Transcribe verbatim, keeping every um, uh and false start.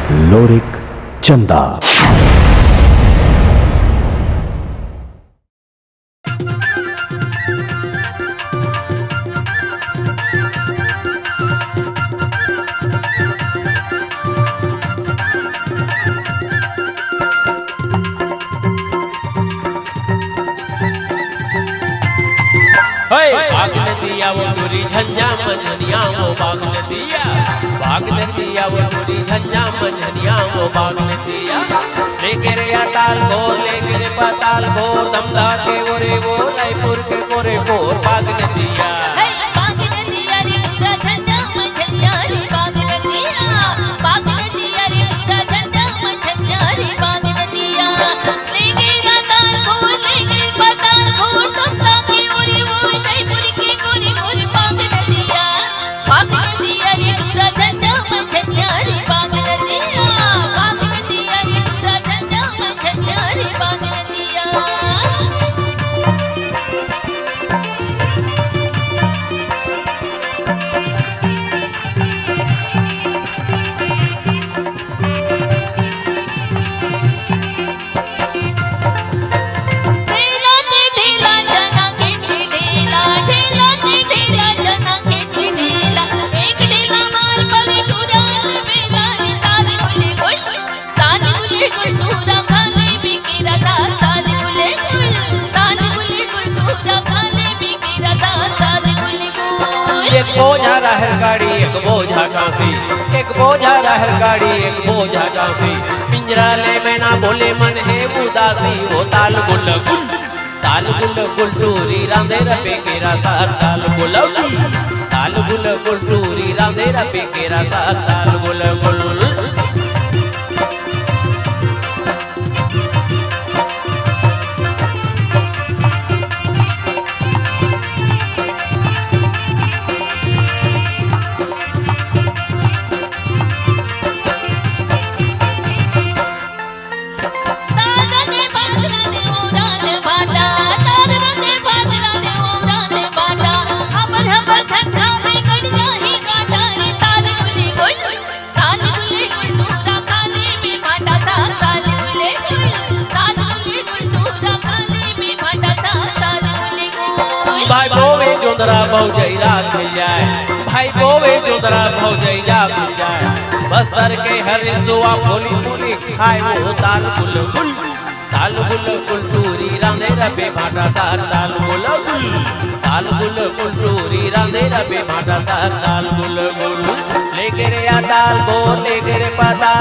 लोरिक चंदा। हे, बाग नदिया वो टूरी झंझा मंझनिया वो बाग नदिया, बाग नदिया वो टूरी झंझा मंझनिया वो बाग नदिया। लेके रे अताल घोर, लेके रे पताल घोर, दमदा के ओरे वो, रायपुर के कोरे कोर बाग नदिया। हे, बाग नदिया रे टूरा झंझा मंझनिया रे बाग नदिया, बाग नदिया रे टूरा झंझा मंझनिया रे बाग नदिया। एक बोझा राहर काड़ी, एक बोझा कांसी, एक बोझा राहर काड़ी, एक बोझा कांसी। पिंजरा ले मैना बोले मन हे उदासी, वो ताल गुल गुल, ताल गुल गुल टूरी रांधे रपे केरा साग ताल गुल गुल, ताल गुल गुल टूरी रांधे रपे केरा साग ताल गुल गुल। भाई बोवे जोंधरा भौजई रात मिल जाए, भाई बोवे जोंधरा भौजई रात मिल जाए। बस्तर के हर सुआ बोली बोली खाए वो ताल गुल गुल, ताल गुल गुल टूरी रांधे रबे भाटा साग ताल गुल गुल, ताल गुल गुल टूरी रांधे रबे भाटा साग ताल गुल गुल। लेके रे आ ताल बोल, लेके रे पता